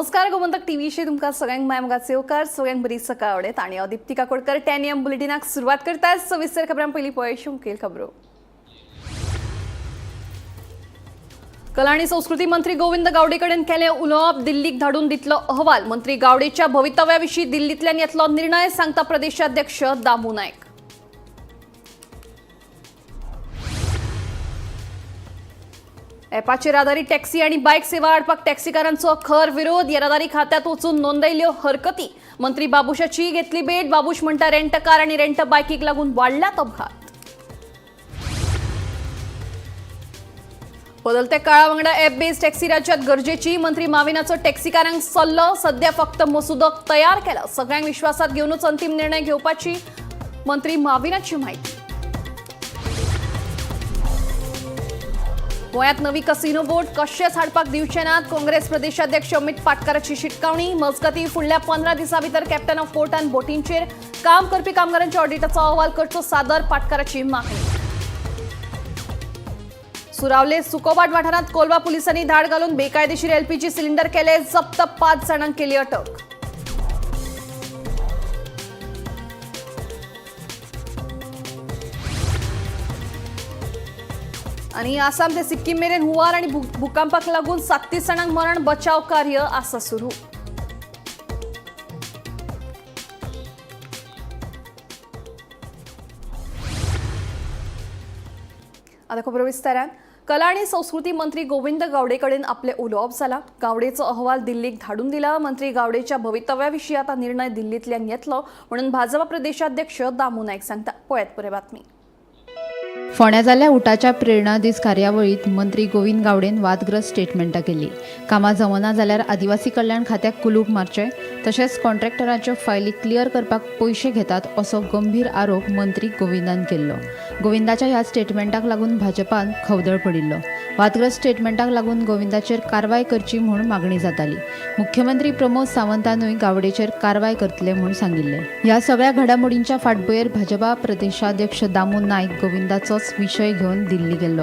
नमस्कार, गोमंतक टीव्हीशी तुमकां सगळ्यांक माय मोगाचे येवकार. सगळ्यांक बरी सकाळ आवडेत आणि हांव दीप्ती काकोडकर 10 AM बुलेटिनाक सुरवात करता. सविस्तर खबरां पयलीं पळय मुखेल खबरो. कला आणि संस्कृती मंत्री गोविंद गावडेकडेन केलें उलोवप. दिल्लीक धाडून दितलो अहवाल. मंत्री गावडेच्या भवितव्याविशीं दिल्लींतल्यान येतलो निर्णय, सांगता प्रदेशाध्यक्ष दामू नायक. ॲपाचेर आधारीत टॅक्सी आणि बायक सेवा हाडपाक टॅक्सीकारांचो खर विरोध. येरादारी खात्यात वचून नोंदयल्यो हरकती. मंत्री बाबूशाची घेतली भेट. बाबूश म्हणटा, रेंट कार आणि रेंट बायकीक लागून वाडल्यात अपघात. बदलत्या काळा वांगडा ॲप बेस्ड टॅक्सी राज्यात गरजेची. मंत्री माविनाचो टॅक्सीकारांक सल्लो. सध्या फक्त मसुदो तयार केला, सगळ्यांक विश्वासात घेवनूच अंतीम निर्णय घेवपाची मंत्री माविनाची माहिती. गोंयांत नवी कसिनो बोट कशेच हाडपाक दिवचे नात. काँग्रेस प्रदेशाध्यक्ष अमित पाटकाराची शिटकावणी. मजगती, फुडल्या 15 दिसां भितर कॅप्टन ऑफ पोर्टान बोटींचेर काम करपी कामगारांच्या ऑडिटाचो अहवाल करचो सादर, पाटकाराची मागणी. सुरावले सुकोबाट वाठारांत कोलवा पुलिसांनी धाड घालून बेकायदेशीर एलपीजी सिलिंडर केले जप्त. 5 जाणांक केली अटक. आणि आसाम ते सिक्कीम मेरेन हुंवार आणि भूकंपाक लागून 37 जाणांक मरण. बचाव कार्य आसा सुरू. आता खबरो विस्तारान. कला आणि संस्कृती मंत्री गोविंद गावडेकडेन आपले उलोवप जाला. गावडेचो अहवाल दिल्लीक धाडून दिला. मंत्री गावडेच्या भवितव्याविशीं आता निर्णय दिल्लींतल्यान येतलो म्हणून भाजपा प्रदेशाध्यक्ष दामू नायक सांगता. पळयात पुराय बातमी. फोंड्या जाल्ल्या उटाच्या प्रेरणा दीस कार्यावळीत मंत्री गोविंद गावडेन वादग्रस्त स्टेटमेंटां केली. कामां जमना जाल्यार आदिवासी कल्याण खात्याक कुलूप मारचें, तशेंच कॉन्ट्रॅक्टराच्यो फायली क्लियर करपाक पयशे घेतात असो गंभीर आरोप मंत्री गोविंदान केल्लो. गोविंदाच्या ह्या स्टेटमेंटाक लागून भाजपान खवदळ पडिल्लो. वादग्रस्त स्टेटमेंटाक लागून गोविंदाचेर कारवाय करची म्हूण मागणी जाताली. मुख्यमंत्री प्रमोद सावंतानूय गावडेचेर कारवाय करतले म्हूण सांगिल्लें. ह्या सगळ्या घडामोडींच्या फाटभुंयेर भाजपा प्रदेशाध्यक्ष दामू नायक गोविंदाचोच विशय घेवन दिल्ली गेल्लो.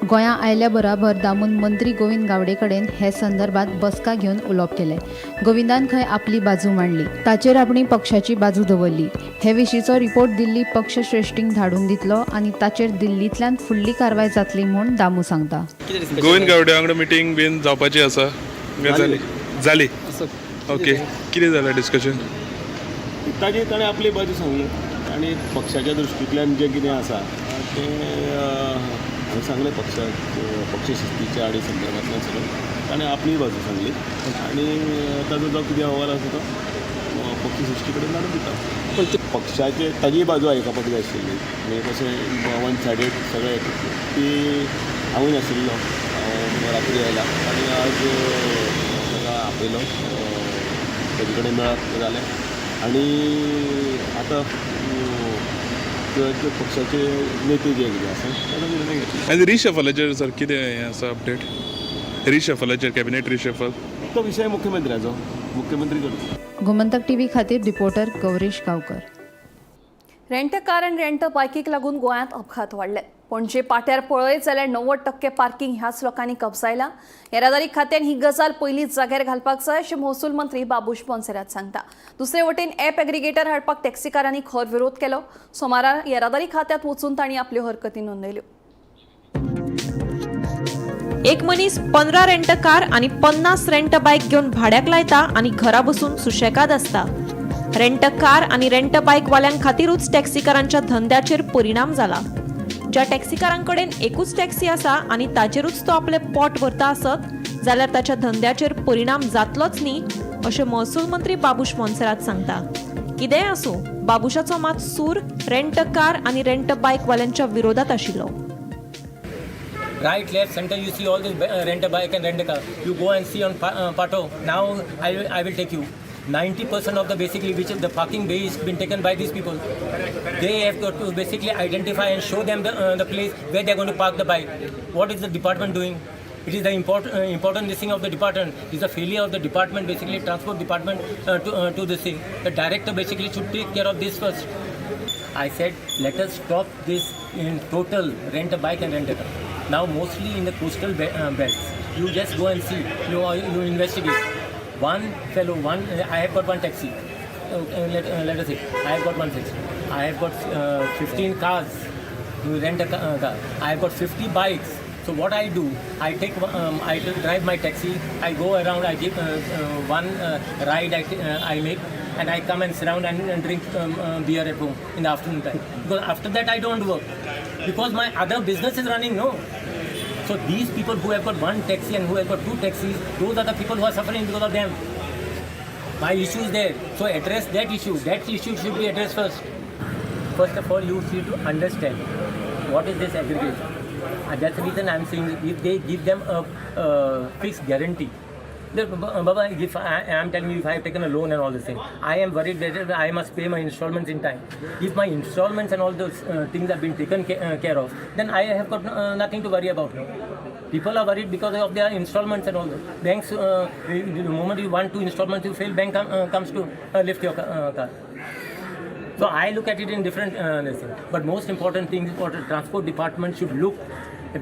गोंया आयल्या बराबर दामून मंत्री गोविंद गावडे कडेन हे संदर्भात बसका घेवन उलोवप केलें. गोविंदान खंय आपली बाजू मांडली, ताचेर आपणी पक्षाची बाजू दवरली. हे विशींचो रिपोर्ट दिल्ली पक्षश्रेश्ठींक धाडून दितलो आनी ताचेर दिल्लींतल्यान फुडली कारवाय जातली म्हूण दामू सांगता. गोविंद गावडे वांगडा मिटींग बीन जावपाची आसा. जाली जाली. ओके, कितें जालें डिस्कशन? ताजी ताणें आपली बाजू सांगली आनी पक्षाच्या दृश्टींतल्यान जें कितें आसा तें हांवें सांगलें. पक्षशिस्तीच्या आनी संदर्भांतल्यान सगळें ताणें आपली बाजू सांगली आनी ताजो जो कितें अहवाल आसा तो पक्षश्रेश्ठी कडेन धाडून दिता. पण ते पक्षाचे ताजी बाजू आयकपाक जाय आशिल्ली आनी कशें वन सायडेड सगळें ती हांवूय नाशिल्लो. हांव रात्री आयला आनी आज ताका आपयलो, ताजे कडेन मेळप जालें आनी आतां पक्षाचे नेते जे कितें आसा ताजो निर्णय घेतले. आनी रिशफलाचेर सर कितें हें आसा अपडेट रिशफलाचेर, कॅबिनेट रिशफल? तो विशय मुख्यमंत्र्याचो, मुख्यमंत्री करता. गोमंतक टीव्ही खातीर reporter Gaurish Gaonkar. Rent car आनी रेंट बायकीक लागून गोंयांत अपघात वाडले. पणजे पाट्यार पळयत जाल्यार 90% पार्किंग ह्याच लोकांनी कब्जायला. येरादारी खात्यान ही गजाल पयलींच जाग्यार घालपाक जाय अशें महसूल मंत्री बाबूश मोन्सेरात सांगता. दुसरे वटेन ॲप एग्रिगेटर हाडपाक टॅक्सीकारांनी खर विरोध केलो. सोमारा येरादारी खात्यात वचून तांणी आपल्यो हरकती नोंदयल्यो. एक मनीस 15 रेंट कार आनी 50 रेंट बायक घेवन भाड्याक लायता आनी घरा बसून सुशेगाद आसता. रेंट कार आनी रेंट बायक वाल्यां खातीरूच टॅक्सीकारांच्या धंद्याचेर परिणाम जाला. ज्या टॅक्सीकारांकडेन एकूच टॅक्सी आसा आनी ताचेरूच तो आपलें पोट भरता आसत जाल्यार ताच्या धंद्याचेर परिणाम जातलोच न्ही, अशें महसूल मंत्री बाबूश मोन्सेरात सांगता. कितेंय आसूं, बाबूशाचो मात सूर रेंट कार आनी रेंट बायक वाल्यांच्या विरोधात आशिल्लो. Right, left, center, you see all this rent a bike and rent a car. You go and see on Pato. Now I will take you. 90% of the basically which is the parking bay is been taken by these people. They have got to basically identify and show them the place where they are going to park the bike. What is the department doing? It is the important this thing of the department. It is a failure of the department, basically transport department, to this thing. The director basically should take care of this first. I said, let us stop this in total rent a bike and rent a car. Now, mostly in the coastal belts, you just go and see, you investigate. One fellow, one I have got one taxi. Let us say I have got one taxi. I have got 15 cars. You rent a car. I have got 50 bikes. So what I do, I take, I drive my taxi. I go around. I give one ride. I make, and I come and sit down and drink beer at home in the afternoon time. Because after that I don't work, because my other business is running. No. So these people who have got one taxi and who have got two taxis, those are the people who are suffering because of them. My issue is there. So address that issue. That issue should be addressed first. First of all, you need to understand what is this aggregation. And that's the reason I'm saying if they give them a fixed guarantee. Baba, if I am telling you, if I have taken a loan and all this thing, I am worried that I must pay my installments in time. If my installments and all those things have been taken care of, then I have got nothing to worry about now. People are worried because of their installments and all that. Banks, the moment you want two installments, you fail, bank comes to lift your car. So I look at it in different this thing. But most important thing is what the transport department should look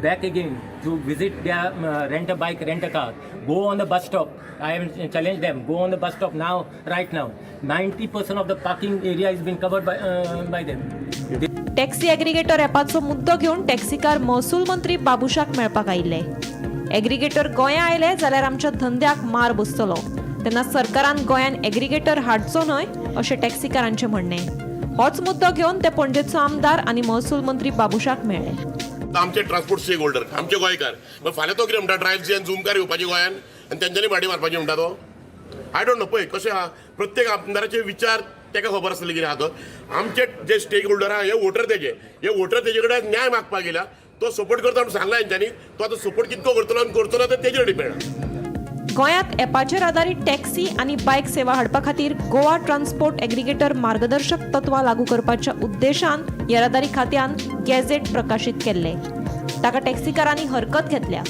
back again to visit their rent a bike, rent a car. Go on the bus stop. I am challenge them. Go on the bus stop now, right now. 90% of the parking area is been covered by them. Taxi aggregator ॲपाचो मुद्दो घेवन taxi car महसूल मंत्री बाबुशाक मेळपाक आयिल्ले. Aggregator गोंया आयले जाल्यार आमच्या धंद्याक मार बसतलो, तेन्ना सरकारान गोंयान एग्रीगेटर हाडचो न्हय अशें टॅक्सीकारांचें म्हणणें. होच मुद्दो घेवन ते पणजेचो आमदार आनी महसूल मंत्री बाबुशाक मेळ्ळे. आमचे ट्रान्सपोर्ट स्टेक होल्डर आमचे गोंयकार, मग फाल्यां तो कितें म्हणटा, ड्रायव्ह आनी झूमकार येवपाची गोंयान आनी तेंच्यांनी भाडी मारपाची म्हणटा तो. I don't know. पळय कशें आहा, प्रत्येक आमदाराचे विचार तेका खबर आसतले कितें आहा तो. आमचे जे स्टेक होल्डर आहा हे वोटर तेजे, हे वोटर तेजे कडेन न्याय मागपाक गेला, तो सपोर्ट करता म्हणून सांगला हेंच्यांनी. तो आतां सपोर्ट कितको करतलो आनी करचो ना ते तेजेर डिपेंड आहा. गोंयांत ॲपाचेर आदारीत टॅक्सी आनी बायक सेवा हाडपा खातीर गोवा ट्रान्सपोर्ट एग्रीगेटर मार्गदर्शक तत्वां लागू करपाच्या उद्देशान येरादारी खात्यान गॅझेट प्रकाशीत केल्ले. ताका टॅक्सीकारांनी हरकत घेतल्या.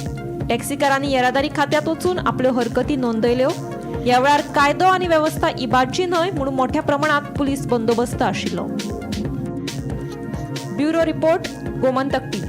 टॅक्सीकारांनी येरादारी खात्यांत वचून आपल्यो हरकती नोंदयल्यो. ह्या वेळार कायदो आनी वेवस्था इबाडची न्हय म्हणून मोठ्या प्रमाणात पुलीस बंदोबस्त आशिल्लो. Bureau report, Gomantak TV.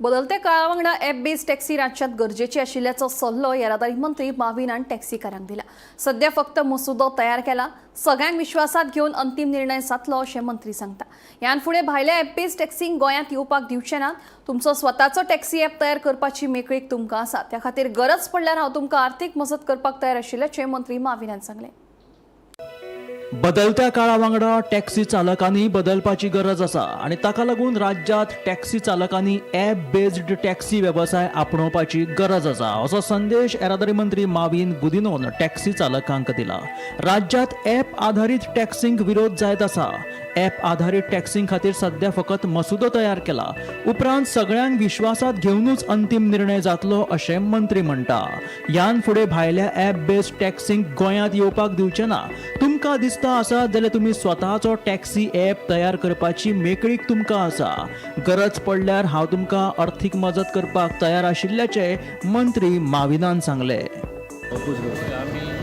बदलत्या काळा वांगडा ॲप बेस्ड टॅक्सी राज्यात गरजेची आशिल्ल्याचो सल्लो येरादारी मंत्री माविनान टॅक्सीकारांक दिला. सध्या फक्त मसुदो तयार केला, सगळ्यांक विश्वासात घेवन अंतीम निर्णय जातलो अशें मंत्री सांगता. ह्यान फुडें भायल्या ॲप बेस्ड टॅक्सींक गोंयांत येवपाक दिवचे नात. तुमचो स्वताचो टॅक्सी ॲप तयार करपाची मेकळीक तुमकां आसा, त्या खातीर गरज पडल्यार हांव तुमकां आर्थीक मजत करपाक तयार आशिल्ल्याचें मंत्री माविनान सांगलें. बदलत्या काळा वांगडा टॅक्सी चालकांनी बदलपाची गरज आसा आनी ताका लागून राज्यांत टॅक्सी चालकांनी ॲप बेज्ड टॅक्सी वेवसाय आपणोवपाची गरज आसा असो संदेश येरादारी मंत्री माविन गुदिनोन टॅक्सी चालकांक दिला. राज्यांत ॲप आधारीत टॅक्सींक विरोध जायत आसा. ॲप आधारीत टॅक्सीं खातीर सध्या फकत मसुदो तयार केला, उपरांत सगळ्यांक विश्वासात घेवनूच अंतीम निर्णय जातलो अशें मंत्री म्हणटा. ह्यान फुडें भायल्या ॲप बेस्ड टॅक्सींक गोंयांत येवपाक दिवचे ना. तुमकां दिसता आसा जाल्यार तुमी स्वताचो टॅक्सी ॲप तयार करपाची मेकळीक तुमकां आसा. गरज पडल्यार हांव तुमकां अर्थीक मजत करपाक तयार आशिल्ल्याचें मंत्री माविनान सांगलें. आमी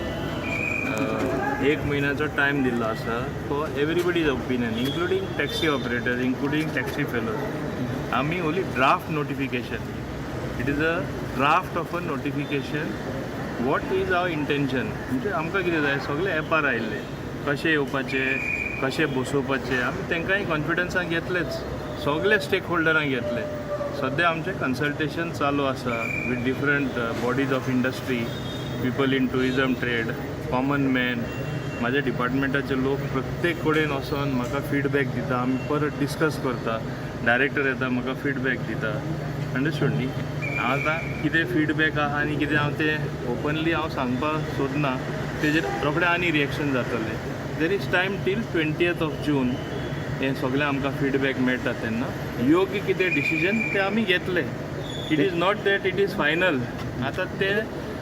एक म्हयन्याचो टायम दिल्लो आसा for everybody's opinion, including taxi operator, including taxi fellows. आमी only draft notification, it is a draft of a notification. What is our intention म्हणजे आमकां कितें जाय, सगळे एपार आयिल्ले कशें येवपाचें, कशें बसोवपाचें, आमी तांकांय कॉन्फिडन्सान घेतलेच, सगळे स्टेक होल्डरांक घेतले. सद्या आमचें कन्सल्टेशन चालू आसा with different bodies of industry, people in tourism trade, common man. म्हाज्या डिपार्टमेंटाचे लोक प्रत्येक कडेन वचोन म्हाका फिडबॅक दिता, आमी परत डिस्कस करता, डायरेक्टर येता म्हाका फिडबॅक दिता. अंडरस्टूड न्ही? हांव आतां कितें फिडबॅक आहा आनी कितें हांव तें ओपनली हांव सांगपाक सोदना, तेजेर रोखडें आनी रिएक्शन जातलें. There is time till 20th of June. हें सगळें आमकां फिडबॅक मेळटा तेन्ना योग्य कितें डिसिजन तें आमी घेतले. It is not that it is final. आतां ते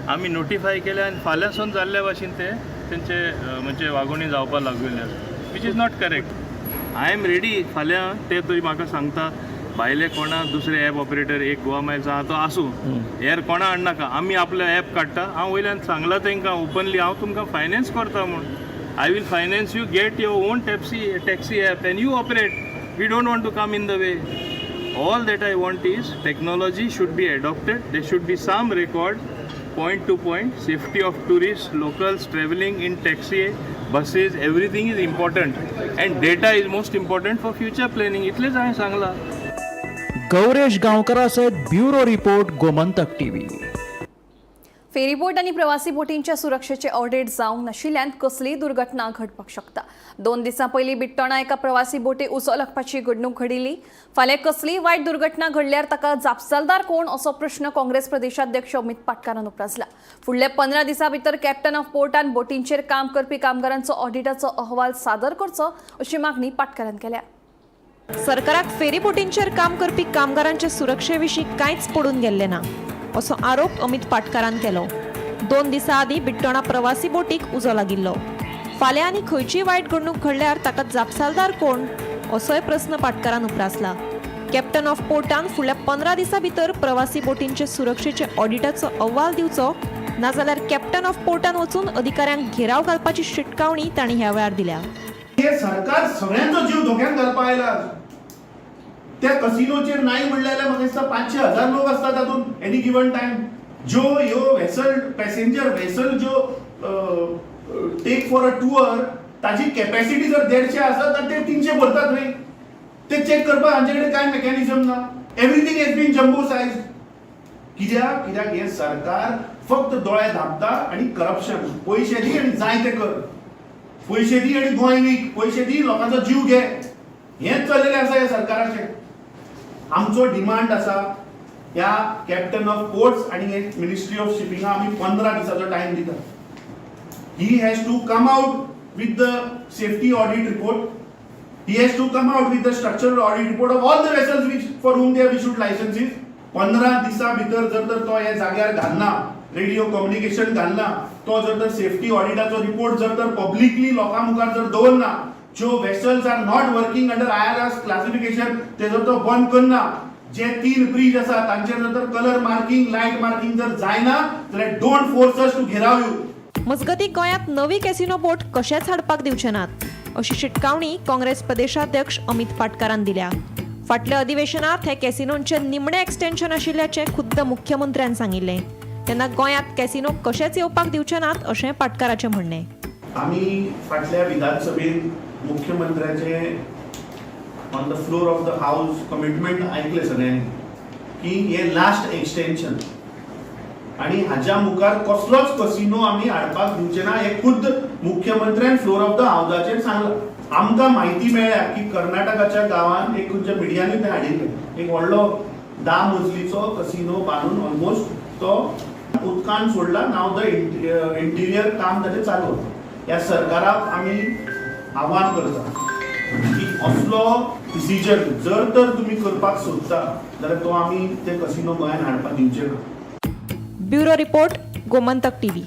आमी नोटिफाय केले आनी फाल्यांसून जाल्ल्या भाशेन ते तेंचे म्हणजे वागोवणी जावपाक लागलेली आसा, which is not correct. I am ready. फाल्यां ते तरी म्हाका सांगता भायले कोणा दुसरे एप ऑपरेटर एक गोवा मायल्स आहा तो आसूं, हेर कोणा हाडनाका, आमी आपलो एप काडटा. हांव वयल्यान सांगलां तांकां ओपनली, हांव तुमकां फायनान्स करता म्हूण. I will finance you, get your own taxi app and you operate. We don't want to come in the way. All that I want is technology should be adopted. There should be some record. point to point safety of tourist, locals travelling in taxi, buses, everything is important and data is most important for future planning. इतलेंच हांवें सांगलां. गौरेश गांवकरा सयत bureau report, Gomantak TV. Ferryboat आनी प्रवासी बोटींच्या सुरक्षेचे audit जावंक नाशिल्ल्यान कसलीय दुर्घटना घडपाक शकता. 2 दिसां पयलीं बिट्टोणा एका प्रवासी बोटी उजो लागपाची घडणूक घडिल्ली. फाल्यां कसलीय वायट दुर्घटना घडल्यार ताका जापसालदार कोण असो प्रश्न काँग्रेस प्रदेशाध्यक्ष अमित पाटकारान उप्रासला. फुडल्या 15 दिसां भितर कॅप्टन ऑफ पोर्टान बोटींचेर काम करपी कामगारांचो ऑडिटाचो अहवाल सादर करचो अशी मागणी पाटकारान केल्या. सरकाराक फेरीबोटींचेर काम करपी कामगारांचे सुरक्षे विशीं कांयच पडून गेल्लें ना असो आरोप अमित पाटकारान केलो. 2 दिसां आदीं बिट्टोणा प्रवासी बोटीक उजो लागिल्लो. फाल्यां आनी खंयचीय वायट घडणूक घडल्यार ताका जापसालदार कोण असोय प्रस्न पाटकारान उप्रासला. कॅप्टन ऑफ पोर्टान फुडल्या 15 दिसां भितर प्रवासी बोटींचे सुरक्षेचे ऑडिटाचो अहवाल दिवचो, नाजाल्यार कॅप्टन ऑफ पोर्टान वचून अधिकाऱ्यांक घेराव घालपाची शिटकावणी तांणी ह्या वेळार दिल्या. हे सरकार सगळ्यांचो जीव धोक्यात घालपा आयला. त्या कसिनोचेर नाही म्हणले जाल्यार म्हाका दिसता 500-1000 लोक आसता तातूंत एनी गिवन टायम. ज्यो ह्यो वेसल पॅसेंजर वेसल ज्यो टेक फॉर अ टूअर ताजी कॅपॅसिटी जर 150 आसत तर ते 300 भरतात न्ही. ते चॅक करपाक हांचे कडेन कांय मेकॅनिझम ना. Everything has been jumbo size. कित्याक कित्याक हें सरकार फक्त दोळे धांपता आनी करप्शन, पयशे दी आनी जाय तें कर, पयशे दी आनी गोंय वीक, पयशे दी लोकांचो जीव घे, हेंच चल्लेलें आसा ह्या सरकाराचें. आमचो डिमांड आसा ह्या कॅप्टन ऑफ पोर्ट्स आनी हे मिनिस्ट्री ऑफ शिपिंगा आमी 15 दिसाचो टायम दिता. He has to come out with the safety audit report. He has to come out with the structural audit report of all the vessels which for whom they have issued licenses. 15 दिसां भितर जर तर तो हे जाग्यार घालना, radio communication घालना, तो जर तर सेफ्टी ऑडिटाचो रिपोर्ट जर तर पब्लिकली लोकां मुखार जर दवरना, ज्यो vessels are not working under IRS classification ते जर तो बंद करना, जे 3 ब्रिज आसा तांचेर जर तर कलर मार्किंग, लायट मार्किंग जर जायना जाल्यार don't force us to gherao you. मजगतीं गोंयांत नवी कॅसिनो बोट कशेंच हाडपाक दिवचे नात अशी शिटकावणी काँग्रेस प्रदेशाध्यक्ष अमित पाटकारान दिल्या. फाटल्या अधिवेशनात हे कॅसिनोंचे निमणें एक्सटेन्शन आशिल्ल्याचें खुद्द मुख्यमंत्र्यान सांगिल्लें. तेन्ना गोंयांत कॅसिनो कशेंच येवपाक दिवचे नात अशें पाटकाराचें म्हणणें. आमी फाटल्या विधानसभेत मुख्यमंत्र्याचे on the floor of the house commitment आयकलें सगळ्यांनी की हे लास्ट एक्सटेन्शन आनी हाज्या मुखार कसलोच कसिनो आमी हाडपाक दिवचे ना, हें खुद्द मुख्यमंत्र्यान फ्लोर ऑफ the हावजाचेर सांगलां. आमकां म्हायती मेळ्ळ्या की कर्नाटकाच्या गांवांत एक खंयच्या मिडियांनी तें हाडिल्लें, एक व्हडलो 10 मजलीचो कसिनो बांदून ऑलमोस्ट तो उदकान सोडला. नाव the interior काम ताचें चालू आसा. ह्या सरकाराक आमी आव्हान करता की असलो डिसिजन जर तर तुमी करपाक सोदता जाल्यार तो आमी ते कसिनो गोंयांत हाडपाक दिवचे ना. Bureau report, Gomantak TV.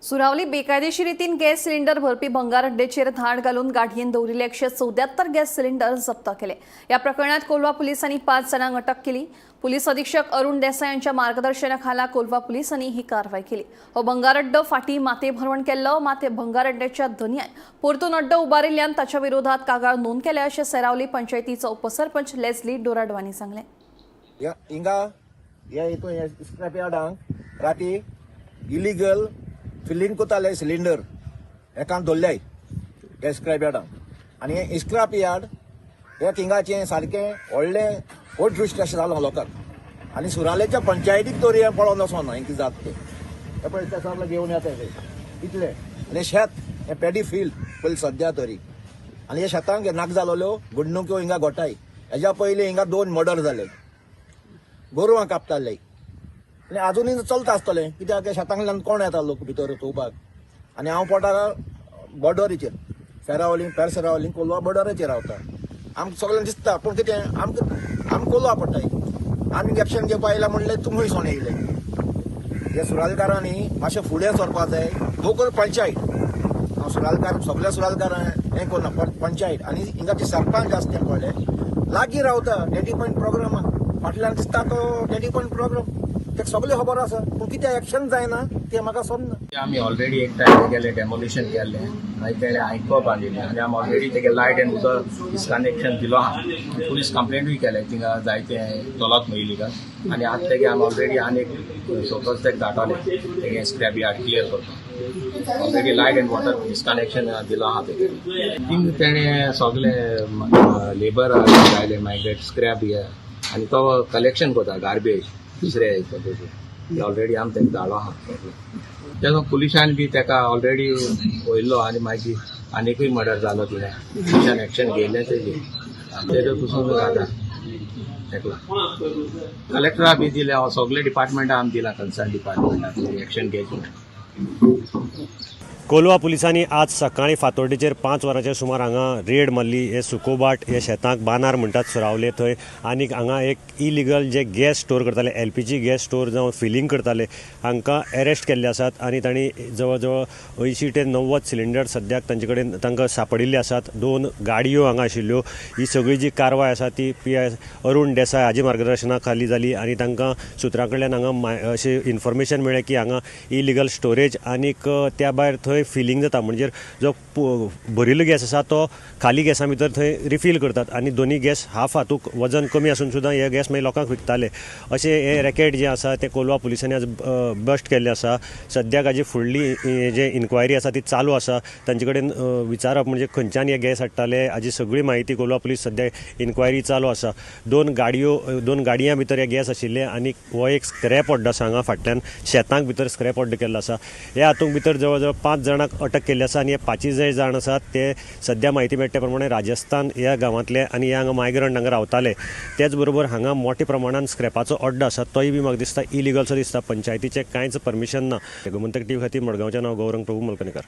Suravali बेकायदेशीर रितीन गॅस सिलिंडर भरपी भंगार अड्डेचेर धाड घालून गाडयेन दवरिल्ले 174 गॅस सिलिंडर जप्त केले. या प्रकरणात कोलवा पोलिसांनी 5 जाणांक अटक केली. पोलीस अधीक्षक अरुण देसाय यांच्या मार्गदर्शनाखाला कोलवा पोलिसांनी ही कारवाई केली. हो भंगार अड्डो फाटी माते भरवण केल्लो. माते भंगार अड्ड्याच्या धनयान परतून अड्डो उबारिल्ल्यान ताच्या विरोधात कागाळ नोंद केल्या अशें सेरावली पंचायतीचो उपसरपंच लेस्ली डोराडो हांणी सांगलें. हिंगा ह्या हितून स्क्रॅप यार्डांक राती इलिगल फिलींग कोताले सिलिंडर एकान दवरल्याय ह्या स्क्रॅप यार्डांक. आनी हें स्क्रॅप यार्ड हे थिंगाचें सारकें व्हडलें अदृश्ट अशें जालां लोकांक. आनी सुरालेच्या पंचायतीक तरी हें पळोवन वचोना हें कितें जाता तें. हें पळय ते सगळे घेवन येता ते इतलें. आनी शेत हें पेडी फिल्ड पयलीं सद्या तरी. आनी ह्या शेतांक नाक जालोल्यो घडणुक्यो हिंगा घोटाय. हेज्या पयलीं हिंगा 2 मर्डर जाले, गोरवां कापताले आनी आजुनूय चलता आसतलें कित्याक शेतांतल्यान कोण येता लोक भितर थोवपाक. आनी हांव पोटा बॉर्डरीचेर फेरावली पेरसेरावली कोलवा बॉर्डराचेर रावता. आमकां सगळ्यांक दिसता पूण कितें आमकां आमकां कोलवा पडटाय. आमी एक्शन घेवपा आयला म्हणलें तुमी खंयसोन येयले. हे सुरालकारांनी मातशें फुडें सरपा जाय. लोकल पंचायत हांव सुरालकार सगल्या सुरालकारां हें करना पंचायत आनी हिंगाचे सरपंच आसा ते पळय लागीं रावता डेडी पॉयंट प्रोग्रामाक फाटल्यान दिसता तो डेडी पॉयंट प्रोग्राम तेका सगळें खबर आसा पूण कितें एक्शन जायना तें म्हाका समजना. आमी ऑलरेडी एक टायम केले डेमोलिशन केल्लें, मागीर तेणें आयकोप बांदिल्लें आनी आमी ऑलरेडी तेगे लायट आनी उदक डिस्कनेक्शन दिलो आहा. पुलीस कंप्लेंटूय केले थिंगा जायते चलत न्हू इलिगल आनी आतां तेगे आमी ऑलरेडी आनी एक शोकस तेका धाडटले तेगे स्क्रॅप यार्ड क्लियर करपाक. Already light and water disconnection दिलो आहा तेगे. थिंग तेणें सगळे लेबर लायले मायग्रेट स्क्रॅप हे आनी तो कलेक्शन करता गार्बेज दुसरे हितून ऑलरेडी आमी तेका धाडलो आहा. तेजो पुलिसान बी तेका ऑलरेडी वयल्लो आनी मागीर आनीकूय मर्डर जालो थिंगा पुलिसान एक्शन घेयलें तेजेर तेजो पसून जाता तेका कलेक्टरा बी दिल्या, सगळे डिपार्टमेंटा आमी दिला, कन्सर्न डिपार्टमेंटा एक्शन घेयचें. कोलवा पुलिसांनी आज सकाळी फातोड्डेचेर 5 वरांच्या सुमार हांगा रेड मारली. हे सुकोबाट हे शेतांक बांदार म्हणटात सुरावले थंय आनीक हांगा एक इलिगल जे गॅस स्टोर करताले, एलपीजी गॅस स्टोर जावं फिलींग करताले, हांकां अरेस्ट केल्ले आसात आनी तांणी जवळ जवळ 80 ते 90 सिलिंडर सद्याक तांचे कडेन तांकां सापडिल्ले आसात. 2 गाडयो हांगा आशिल्ल्यो. ही सगळी जी कारवाय आसा ती पी I Arun Desai हाजे मार्गदर्शना खाली जाली आनी तांकां सुत्रां कडल्यान हांगा अशें इन्फॉर्मेशन मेळ्ळें की हांगा इलिगल स्टोरेज आनीक त्या भायर थंय फिलींग जाता, म्हणजे जो भरिल्लो गॅस आसा तो खाली गॅसा भितर थंय रिफील करतात आनी दोनी गॅस हाफ हातूंत वजन कमी आसून सुद्दां हे गॅस मागीर लोकांक विकताले. अशें हे रॅकेट जें आसा तें कोलवा पुलिसांनी आज बस्ट केल्लें आसा. सद्याक हाजी फुडली जे इन्क्वायरी आसा ती चालू आसा. तांचे कडेन विचारप म्हणजे खंयच्यान हे गॅस हाडटाले हाजी सगळी म्हायती कोलवा पुलीस सद्याक इन्क्वायरी चालू आसा. 2 गाडयां भितर हे गॅस आशिल्ले आनी हो एक स्क्रॅप ऑड्डो आसा हांगा फाटल्यान शेतांक भितर स्क्रॅप ऑड्डो केल्लो आसा. ह्या हातूंत भितर जवळ जवळ 5 जाणांक अटक केल्ली आसा आनी हे 5 जे जाण आसात ते सद्या म्हायती मेळटा प्रमाणे राजस्थान ह्या गांवांतले आनी ह्या हांगा मायग्रंट हांगा रावताले. तेच बरोबर हांगा मोठ्या प्रमाणान स्क्रॅपाचो अड्डो आसा तोय बी म्हाका दिसता इलिगलसो दिसता. पंचायतीचें कांयच परमिशन ना. गोमंतक टीव्ही खातीर मडगांवचें नांव गौरंग प्रभू मलकनीकर.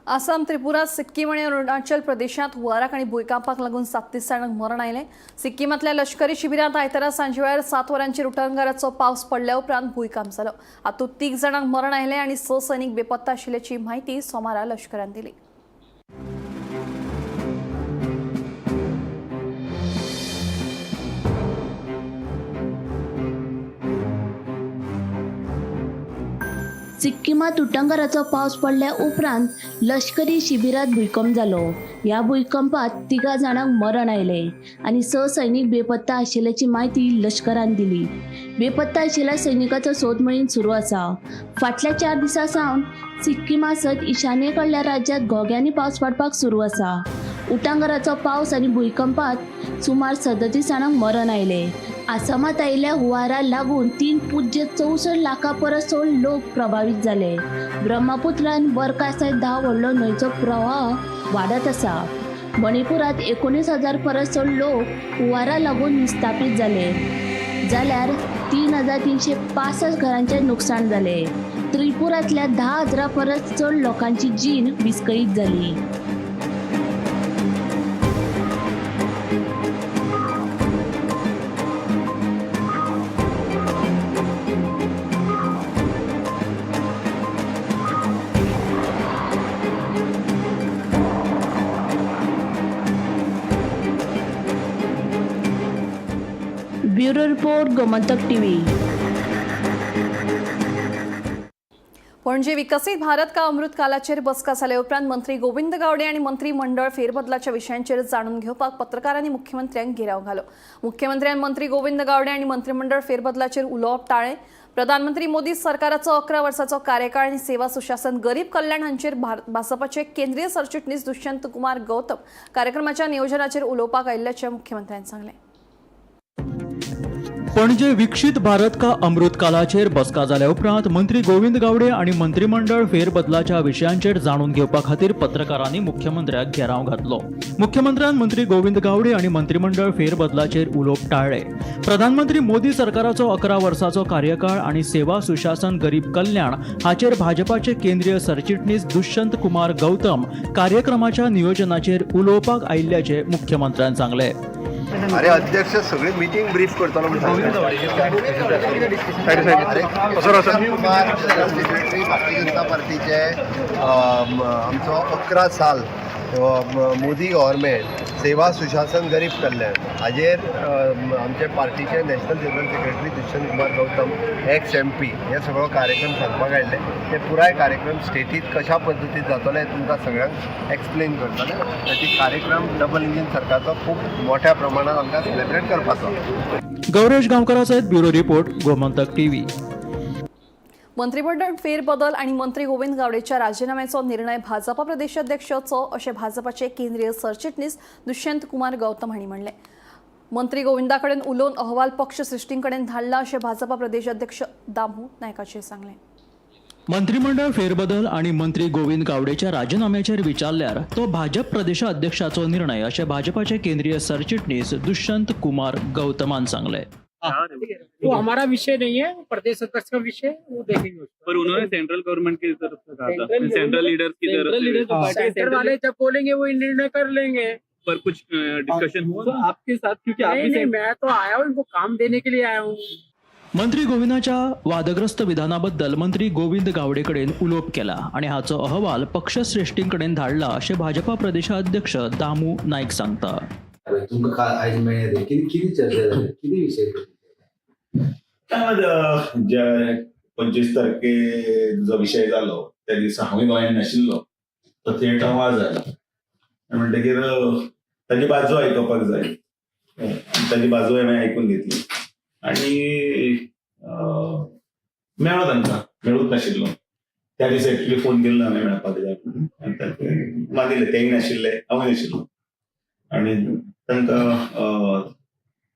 आसाम, त्रिपुरा, सिक्कीम आनी अरुणाचल प्रदेशांत हुंवाराक आनी भुंयकांपाक लागून 37 जाणांक मरण आयलें. सिक्किमांतल्या लश्करी शिबिरांत आयतारा सांजेवेळार 7 वरांचेर उटंगाराचो पावस पडल्या उपरांत भुंयकांप जालो. हातूंत 3 जाणांक मरण आयलें आनी 6 सैनीक बेपत्ता आशिल्ल्याची म्हायती सोमारा लश्करान दिली. सिक्किमांत उटंगाराचो पावस पडल्या उपरांत लश्करी शिबिरांत भुंयकांप जालो. ह्या भुंयकांपात 3 जाणांक मरण आयलें आनी 6 सैनीक बेपत्ता आशिल्ल्याची म्हायती लश्करान दिली. बेपत्ता आशिल्ल्या सैनिकाचो सोद मोहीम सुरू आसा. फाटल्या 4 दिसां सावन सिक्किमा सयत ईशान्ये कडल्या राज्यांत घोग्यांनी पावस पडपाक सुरू आसा. उटंगाराचो पावस आनी भुंयकांपात सुमार 37 जाणांक मरण आयलें. आसामात आयिल्ल्या हुंवारा लागून 3.64 लाखां परस चड लोक प्रभावीत जाले. ब्रह्मपुत्र आनी बरका सयत 10 व्हडलो न्हंयचो प्रवाह वाडत आसा. मणिपुरांत 19,000 परस चड लोक हुंवारा लागून विस्थापीत जाले, जाल्यार 3,365 घरांचें नुकसाण जालें. त्रिपुरांतल्या 10,000 परस चड लोकांची जीण विस्कळीत जाली. Bureau report, Gomantak TV. Panaji विकसीत भारत का अमृत कालाचेर बसका जाले उपरांत मंत्री गोविंद गावडे आनी मंत्रीमंडळ फेरबदलाच्या विशयांचेर जाणून घेवपाक पत्रकारांनी मुख्यमंत्र्यांक घेराव घालो. मुख्यमंत्र्यान मंत्री गोविंद गावडे आनी मंत्रीमंडळ फेरबदलाचेर उलोवप टाळ्ळें. प्रधानमंत्री मोदी सरकाराचो 11 वर्साचो कार्यकाळ आनी सेवा सुशासन गरीब कल्याण हांचेर भाजपाचे केंद्रीय सरचिटणीस दुष्यंत कुमार गौतम कार्यक्रमाच्या नियोजनाचेर उलोवपाक आयिल्ल्याचें मुख्यमंत्र्यान सांगलें. पणजे विकसीत भारत का अमृत कालाचेर बसका जाल्या उपरांत मंत्री गोविंद गावडे आनी मंत्रीमंडळ फेरबदलाच्या विशयांचेर जाणून घेवपा खातीर पत्रकारांनी मुख्यमंत्र्याक घेराव घातलो. मुख्यमंत्र्यान मंत्री गोविंद गावडे आनी मंत्रीमंडळ फेरबदलाचेर उलोवप टाळ्ळें. प्रधानमंत्री मोदी सरकाराचो 11 वर्साचो कार्यकाळ आनी सेवा सुशासन गरीब कल्याण हाचेर भाजपाचे केंद्रीय सरचिटणीस दुष्यंत कुमार गौतम कार्यक्रमाच्या नियोजनाचेर उलोवपाक आयिल्ल्याचें मुख्यमंत्र्यान सांगलें. अरे अध्यक्ष सगळी मिटींग ब्रीफ करतलो. कुमार जनरल सेक्रेटरी भारतीय जनता पार्टीचे आमचो 11 साल मोदी गव्हर्मेंट सेवा सुशासन गरीब कल्याण हाजेर आमचे पार्टीचे national general secretary Dushyant Kumar Gautam, ex MP, हे सगळो कार्यक्रम सांगपाक आयिल्ले. ते पुराय कार्यक्रम स्टेटीत कशा पद्दतीन जातलो हें तुमकां सगळ्यांक एक्सप्लेन करतले. ताची कार्यक्रम डबल इंजीन सरकारचो खूब मोठ्या प्रमाणात आमकां सेलेब्रेट करपाचो. गौरेश गांवकारा सयत ब्युरो रिपोर्ट, गोमंतक टीव्ही. मंत्रिमंडळ फेरबदल आणि मंत्री गोविंद गावडेच्या राजीनाम्याचो निर्णय भाजपा प्रदेशाध्यक्षाचो अशें भाजपाचे केंद्रीय सरचिटणीस दुष्यंत कुमार गौतम हांणी म्हणलें. मंत्री गोविंदा कडेन उलोवन अहवाल पक्ष सृश्टींकडेन धाडला अशें भाजपा प्रदेशाध्यक्ष दामू नायकाचेर सांगलें. मंत्रिमंडळ फेरबदल आणि मंत्री गोविंद गावडेच्या राजीनाम्याचेर विचारल्यार तो भाजप प्रदेशाध्यक्षाचो निर्णय अशें भाजपाचे केंद्रीय सरचिटणीस दुष्यंत कुमार गौतमान सांगलें. वो हमारा विषय नहीं है, वो प्रदेश अध्यक्ष का विषय है, वो देखेंगे उसको। पर उन्होंने सेंट्रल गवर्नमेंट की तरफ से कहा था, सेंट्रल सेंट्रल लीडर्स की तरफ से। सेंटर वाले जब बोलेंगे वो निर्णय कर लेंगे। पर कुछ डिस्कशन हुआ तो आपके साथ? क्योंकि नहीं नहीं, मैं तो आया हूँ, इनको काम देने के लिए आया हूँ। मंत्री गोविंदाच्या वादग्रस्त विधानाबद्दल मंत्री गोविंद गावडे कडेन उलोवप केला आणि हाचो अहवाल पक्षश्रेष्ठींकडेन धाडला अशें भाजपा प्रदेशाध्यक्ष दामू नायक सांगता. तुमकां काल आयज मेळ्ळें ते कितें कितें चर्चा जाली, कितें विशय? काय, ज्या 25 तारखे जो विशय जालो त्या दिसा हांवूय गोंयांत नाशिल्लो. तो थेट आवाज जालो आनी म्हणटकीर ताजी बाजू आयकुपाक जाय. ताजी बाजू हांवें आयकून घेतली आनी मेळ्ळो तांकां. मेळूंक नाशिल्लो त्या दिसा. एक्चुली फोन केल्लो हांवें मेळपाक जाय म्हणून आनी तांकां मानिल्लें. तेय नाशिल्ले, हांवूय नाशिल्लो आनी तांकां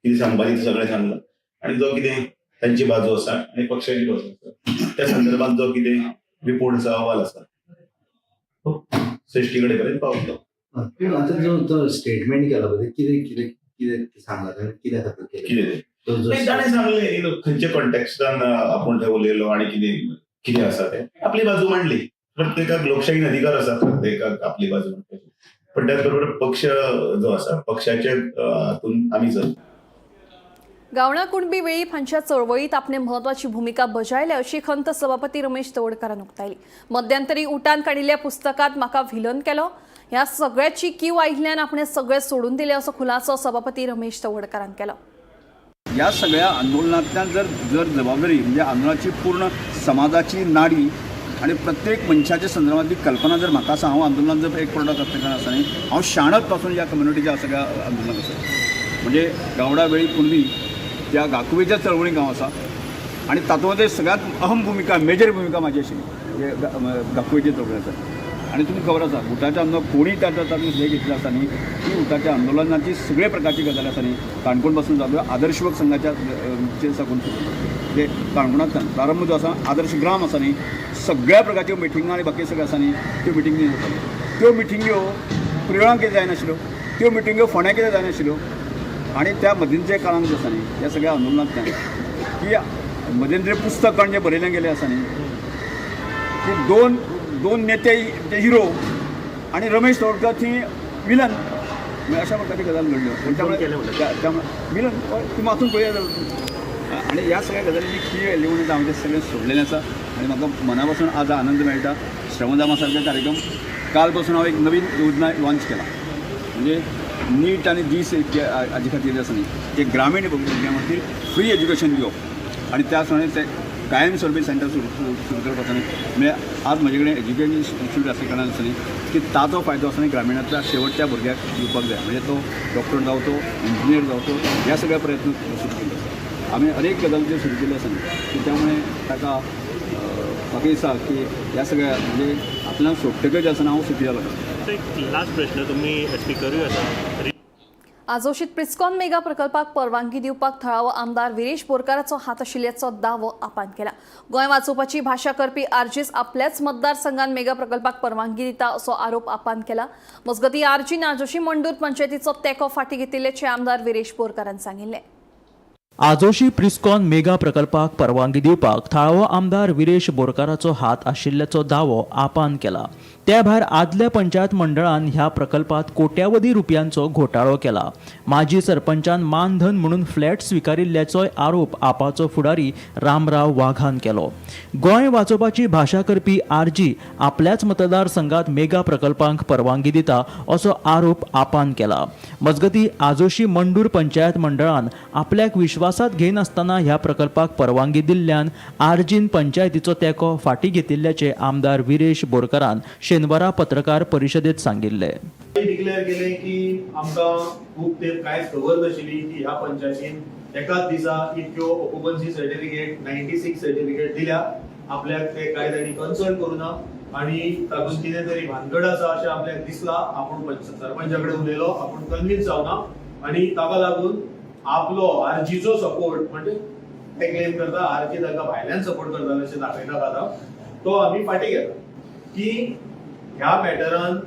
कितें सांगपाचें तें सगळें सांगलां आनी जो कितें तांची बाजू आसा आनी पक्षाची बाजू आसा त्या संदर्भात जो कितें रिपोर्ट आसा, अहवाल आसा, तो श्रेष्ठी कडेन पर्यंत पावतलो. पूण आतां जो जो स्टेटमेंट केला पळय, कितें कितें कितें सांगला ताणें, कित्या खातीर केलें? कितें? तो जो नाही, ताणें सांगलें खंयच्या कॉन्टेक्स्टान आपूण थंय उलयलो आनी कितें कितें आसा तें. आपली बाजू मांडली. प्रत्येकाक लोकशाहीन अधिकार आसा प्रत्येकाक आपली बाजू मांडपाची, पण त्याच बरोबर पक्ष जो आसा, पक्षाच्या हातून आमी चलता. गावणा कुणबी वेळीप हांच्या चळवळीत आपणे म्हत्वाची भूमिका बजायल्या अशी खंत सभापती रमेश तवडकारान उक्तायली. मध्यंतरी उटान काडिल्ल्या पुस्तकात म्हाका व्हिलन केलो. ह्या सगळ्याची कीव आयिल्ल्यान आपणे सगळें सोडून दिलें असो खुलासो सभापती रमेश तवडकारान केलो. ह्या सगळ्या आंदोलनांतल्यान जर जर जबाबदारी म्हणजे आंदोलनाची पूर्ण समाजाची नाडी आणि प्रत्येक मनशाच्या संदर्भातली कल्पना जर म्हाका आसा, हांव आंदोलनात जर एक प्रोडक्ट आसल्या कारणान आसा न्ही, हांव शाणत पासून ह्या कम्युनिटीच्या सगळ्या आंदोलनाक आसा. म्हणजे गावडा वेळीप कुणबी त्या गाकुवेच्या चळवळीक हांव आसा आणि तातूंत सगळ्यात अहम भुमिका, मेजर भुमिका म्हाजी आशिल्ली म्हणजे गाकुवेच्या चळवळी आसा. आणि तुमकां खबर आसा, उटाच्या आंदोलन कोणी तातूंत हे घेतलें आसा न्ही, ती उटाच्या आंदोलनाची सगळे प्रकारची गजाल आसा न्ही, काणकोण पासून जाल्यो आदर्श युवक संघाच्या साकून सुरू, म्हणजे काणकोणांतल्यान प्रारंभ जो आसा आदर्श ग्राम आसा न्ही, सगळ्या प्रकारच्यो मिटिंगां आनी बाकी सगळ्यो आसा न्ही, त्यो मिटिंगी जाताल्यो. त्यो मिटिंग्यो प्रियोळांत कितें जायनाशिल्ल्यो, त्यो मिटिंग्यो फोंड्या कितें जायनाशिल्ल्यो. आनी त्या मध्यंतरी काळांत जो आसा न्ही, ह्या सगळ्या आंदोलनांतल्यान की मध्यंतरी पुस्तक जे बरयलें गेलें आसा न्ही, की दोन दोन नेते हिरो आणि रमेश तवडकर ती विलन, अशा प्रकारची गजाल घडल्यो. त्यामुळे त्यामुळे विलन ती मातून पळय. आनी ह्या सगळ्या गजालींची खीळ आयली म्हणून हांवें तें सगळें सोडलेलें आसा आनी म्हाका मना पासून आज आनंद मेळटा. श्रमदामा सारके कार्यक्रम काल पासून हांव एक नवीन योजना लॉन्च केला, म्हणजे नीट आनी दीस हाजे खातीर जे आसा न्ही, ते ग्रामीण भुरग्यां खातीर फ्री एज्युकेशन दिवप आनी त्या प्रमाणे ते कायमस्वरुपी सेंटर सुरू सुरू करप आसा न्ही. म्हणजे आज म्हजे कडेन एज्युकेशन इन्स्टिट्यूट आसल्या कारणान आसा न्ही की ताचो फायदो आसा न्ही ग्रामिणांतल्या शेवटच्या भुरग्याक दिवपाक जाय. म्हणजे तो डॉक्टर जावचो, इंजिनियर जावचो, ह्या सगळ्या प्रयत्न सुरू केल्ले आसा. आमी अनेक गजाली ज्यो सुरू केल्यो आसा न्ही की त्यामुळे ताका म्हाका दिसता की ह्या सगळ्या म्हणजे आपल्याक सोडटकच जे आसा न्ही, हांव सुखी जालो. एक लास्ट प्रश्न, तुम्ही स्पिकरूय आसा. आजोशीत प्रिस्कॉन मेगा प्रकल्पाक परवानगी दिवपाक थळावो आमदार विरेश बोरकाराचो हात आशिल्ल्याचो दावो आपान केला. गोंय वाचोवपाची भाशा करपी आरजीस आपल्याच मतदारसंघात मेगा प्रकल्पाक परवानगी दिता असो आरोप आपान केला. मजगतीं आरजीन आजोशी मंडूर पंचायतीचो तेंको फाटीं घेतिल्ल्याचें आमदार विरेश बोरकारान सांगिल्लें. आजोशी प्रिस्कॉन मेगा प्रकल्पाक परवानगी दिवपाक थळावो आमदार विरेश बोरकाराचो हात आशिल्ल्याचो दावो आपान केला. त्या भायर आदल्या पंचायत मंडळान ह्या प्रकल्पात कोट्यावधी रुपयांचो घोटाळो केला. माजी सरपंचान मानधन म्हणून फ्लॅट स्विकारिल्ल्याचोय आरोप आपाचो फुडारी रामराव वाघान केलो. गोंय वाचोवपाची भाशा करपी आरजी आपल्याच मतदारसंघात मेगा प्रकल्पांक परवानगी दिता असो आरोप आपान केला. मजगती आजोशी मंडूर पंचायत मंडळान आपल्याक विश्वासात घेनासतना ह्या प्रकल्पाक परवानगी दिल्ल्यान आरजीन पंचायतीचो तेंको फाटीं घेतिल्ल्याचे आमदार विरेश बोरकारान शेनवारा पत्रकार परिशदेत सांगिल्ले. डिक्लेअर केले की आमकां खूब तेंप कांयच खबर नाशिल्ली की ह्या पंचायतीन एकाच दिसा इतक्यो ऑक्युपन्सी सर्टिफिकेट 96 सर्टिफिकेट दिल्या. आपल्याक ते कांय जाणी कन्सल्ट करूना आनी तातूंत कितें तरी भानगड आसा अशें आपल्याक दिसला. आपूण सरपंचा कडेन उलयलो, आपूण कन्विन्स जावना आनी ताका लागून आपलो आरजीचो सपोर्ट, म्हणजे ते क्लेम करता आरजी ताका भायल्यान सपोर्ट करताले अशें दाखयता आतां, तो आमी फाटीं घेता की ह्या मॅटरान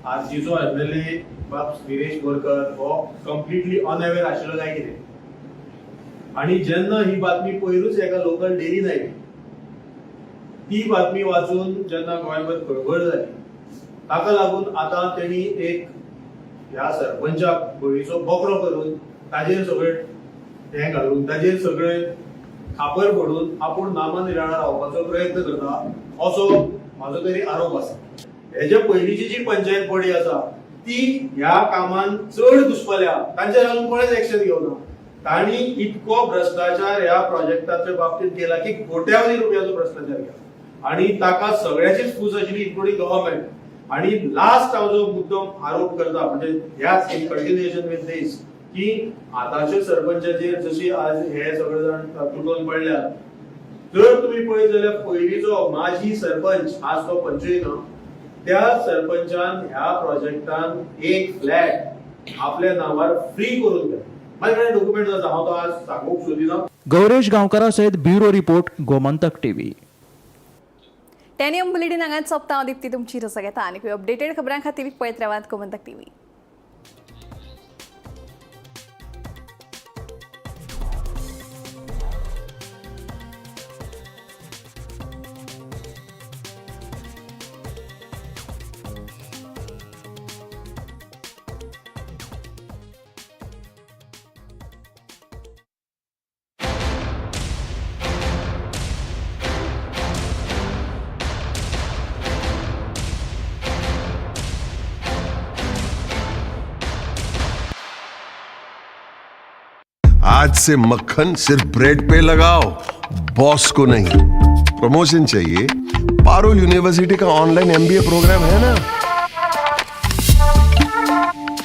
आरजीचो एमएलए बाब विरेश बोरकर हो कंप्लिटली अनअवेर आशिल्लो काय कितें. आनी जेन्ना ही बातमी पयरूच एका लोकल डेरीन आयली, ती बातमी वाचून जेन्ना गोंयभर खळबळ जाली, ताका लागून आतां तेणी एक ह्या सरपंचाक बळीचो बोकरो करून ताजेर सगळे हें घालून ताजेर सगळे खापर पडून आपूण नामनिराळा रावपाचो प्रयत्न करता असो म्हाजो तरी आरोप आसा. हेच्या पयलींची जी पंचायत बॉडी आसा ती ह्या कामान चड घुस्पल्या, तांचेर अजून कोणेच एक्शन घेवना. तांणी इतको भ्रश्टाचार ह्या प्रोजेक्टाच्या बाबतींत केला की कोट्यावधी रुपयाचो भ्रश्टाचार केला आनी ताका सगळ्याचीच फूज आशिल्ली, इन्क्लुडींग गव्हर्मेंट. आनी लास्ट हांव जो मुद्दम आरोप करता म्हणजे ह्याच इन कंटिन्युएशन विथ these की आतांचे सरपंचाचेर जशी आज हे सगळे जाण तुटोवन पडल्यात, जर तुम्ही पळयत जाल्यार पयलींचो माजी सरपंच, आज तो पंचूय ना, त्या सरपंचान ह्या प्रोजेक्टान एक फ्लॅट आपल्या नांवार फ्री करून दिला. म्हाजे कडेन डॉक्युमेंट आसा, हांव तो आज सांगूंक सोदिना. गौरेश गांवकारा सयत bureau report, Gomantak TV. 10 AM bulletin हांगाच सोंपता. हांव दीप्ती तुमची रजा घेता आनी अपडेटेड खबरां खातीर पळयत रावात गोमंतक टीव्ही. आज से मक्खन सिर्फ ब्रेड पे लगाओ, बॉस को नहीं। प्रमोशन चाहिए? पारुल यूनिवर्सिटी का ऑनलाइन एमबीए प्रोग्राम है ना।